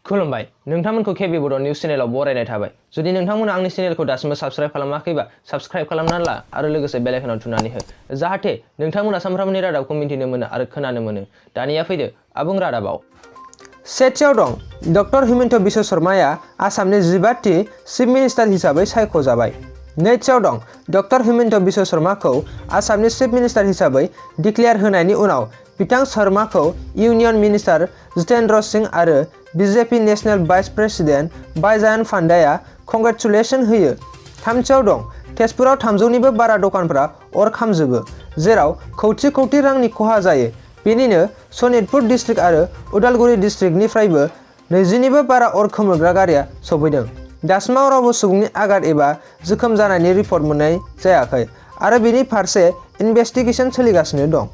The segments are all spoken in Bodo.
खुलुमबाय नोंथांमोनखौ केबि बड' निउज चेनेलाव बरायनाय थाबाय। जुदि नोंथांमोना आंनि चेनेलखौ दासिमबो साबस्क्राइब खालामाखैबा साबस्क्राइब खालामनानै ला आरो लोगोसे बेल आइकनआव थुनानै हो जाहाथे नोंथांमोना सानफ्रोमबोनि रादाबखौ मिन्थिनो मोनो आरो खोनानो मोनो। दानिया फैदो आबुं रादाबाव। सेथियाव दं डक्टर हिमन्त बिश्व शर्माया आसामनि 15थि चिफ मिनिस्टार हिसाबै सायख'जाबाय। नैथियाव दं डक्टर हिमन्त बिश्व शर्माखौ आसामनि चिफ मिनिस्टार हिसाबै डिक्लेयार होनायनि उनाव बिथां शर्माखौ इउनियन मिनिस्टार जितेन्द्र सिंह आरो BJP national vice president Baijayant पान्डाया कंग्रेचुलेसन होयो। थामथियाव दं तेजपुराव 300निबो बारा दखानफोरा अर खामजोबो, जेराव कौटि कौटि रांनि खहा जायो। बेनिनो सनितपुर डिस्ट्रिक्ट आरो उदालगुरि डिस्ट्रिक्टनिफ्रायबो 20निबो बारा अर खोमोरग्रा गारिया सफैदों। दासिमाव रावबो सुबुंनि आघात एबा जोखोम जानायनि रिपर्ट मोननाय जायाखै आरो बेनि फारसे इनभेस्टिगेसन सोलिगासिनो दं।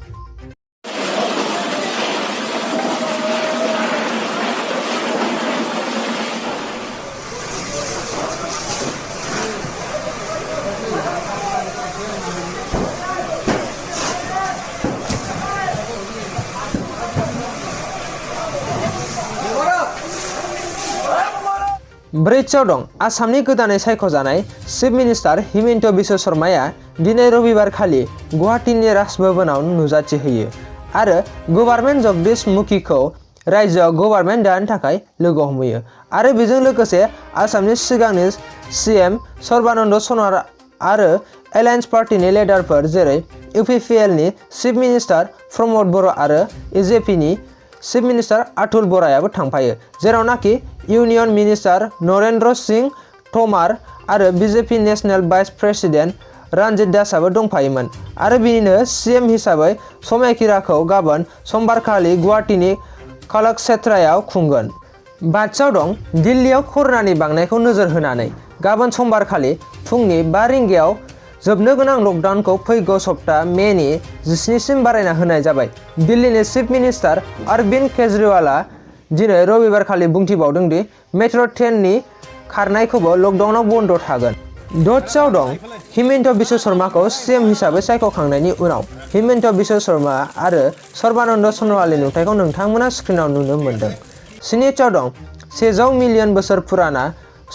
ब्रैथियाव दं आसामनि गोदानै सायख'जानाय चिफ मिनिस्टार हिमन्त बिश्व शर्माया दिनै रबिबार खालि गुवाहाटीनि राजभवनाव नुजाथिहोयो आरो गभर्नमेन्ट जगदीश मुखीखौ रायजोआव गभर्नमेन्ट दानो थाखाय लोगो हमहैयो आरो बेजों लोगोसे आसामनि सिगांनि सीएम सर्बानन्द सन'वाल आरो एलायन्स पार्टीनि लिडारफोर जेरै इउपिपिएलनि चिफ मिनिस्टार प्रमद बर' आरो एजेपिनि चिफ मिनिस्टार अतुल बरायाबो थांफायो, जेरावनाखि इउनियन मिनिस्टार नरेन्द्र सिंह तोमार आरो BJP national vice president Ranjit दासआबो दंफायोमोन आरो बिनिनो सीएम हिसाबै समायखिराखौ गाबोन समबारखालि गुवाहाटीनि कलाक्षेत्रायाव खुंगोन। बाथियाव दं दिल्लीयाव कर'नानि बांनायखौ नोजोर होनानै गाबोन समबारखालि फुंनि 5 रिंगायाव जोबनो गोनां लकडाउनखौ फैगौ सप्ता मेनि 17सिम बारायना होनाय जाबाय। दिल्लीनि चिफ मिनिस्टार अरविन्द केजरीवालआ दिनै रबिबारखालि बुंथिबावदों दि मेट्र' ट्रेननि खारनायखौबो लकडाउनाव बन्द थागोन। दथियाव दं हिमन्त बिश्व शर्माखौ सीएम हिसाबै सायख'खांनायनि उनाव हिमन्त बिश्व शर्मा आरो सर्बानन्द सन'वालनि नुथायखौ नोंथांमोना स्क्रिनाव नुनो मोन्दों। स्निथियाव दं 100 मिलियन बोसोर पुराना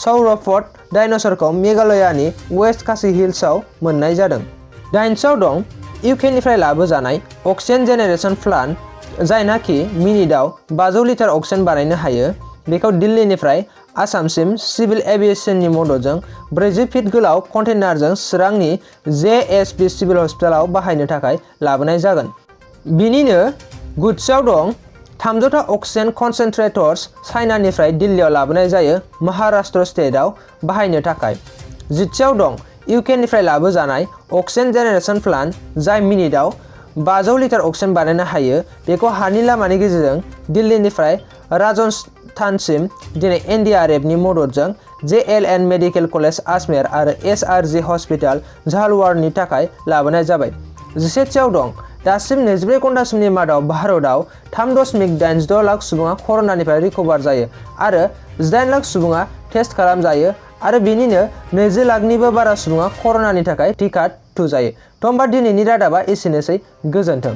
सौरपद डायनासरखौ मेघालयानि वेस्ट खासी हिल्सआव मोननाय जादों। दाइनथियाव दं इउकेनिफ्राय लाबोजानाय अक्सिजेन जेनेरेशन प्लान्ट जायनाखि मिनिटआव 500 लिटार अक्सिजेन बानायनो हायो, बेखौ दिल्लीनिफ्राय आसामसिम सिभिल एभिएशननि मददजों 40 फिट गोलाव कन्टेनारजों चिरांनि जेएसपि सिभिल हस्पिटालाव बाहायनो थाखाय लाबोनाय जागोन। बिनिनो गुथियाव दं 300था अक्सिजेन कनसेन्ट्रेटर्स चाइनानिफ्राय दिल्लीयाव लाबोनाय जायो महाराष्ट्र स्टेटआव बाहायनो थाखाय। जिथियाव दं इउकेनिफ्राय लाबोजानाय अक्सिजेन जेनेरेशन प्लान्ट जाय मिनिटआव 500 लिटार अक्सिजेन बानायनो हायो, बेखौ हानि लामानि गेजेरजों दिल्लीनिफ्राय राजस्थानसिम दिनै एनडीआरएफनि मददजों जेएलएन मेडिकेल कलेज आजमेर आरो एसआरजी हस्पिटाल झालवाड़नि थाखाय लाबोनाय जाबाय। 17थियाव दं दासिम 24 घन्टासिमनि मादाव भारतआव 3.86 लाख सुबुङा कर'नानिफ्राय रिकभार जायो आरो 18 लाख सुबुङा टेस्ट खालामजायो आरो बेनिनो 20 लाखनिबो बारा सुबुङा कर'नानि थाखाय टिका थुजायो। होमबा दिनैनि रादाबा एसेनोसै, गोजोन्थों।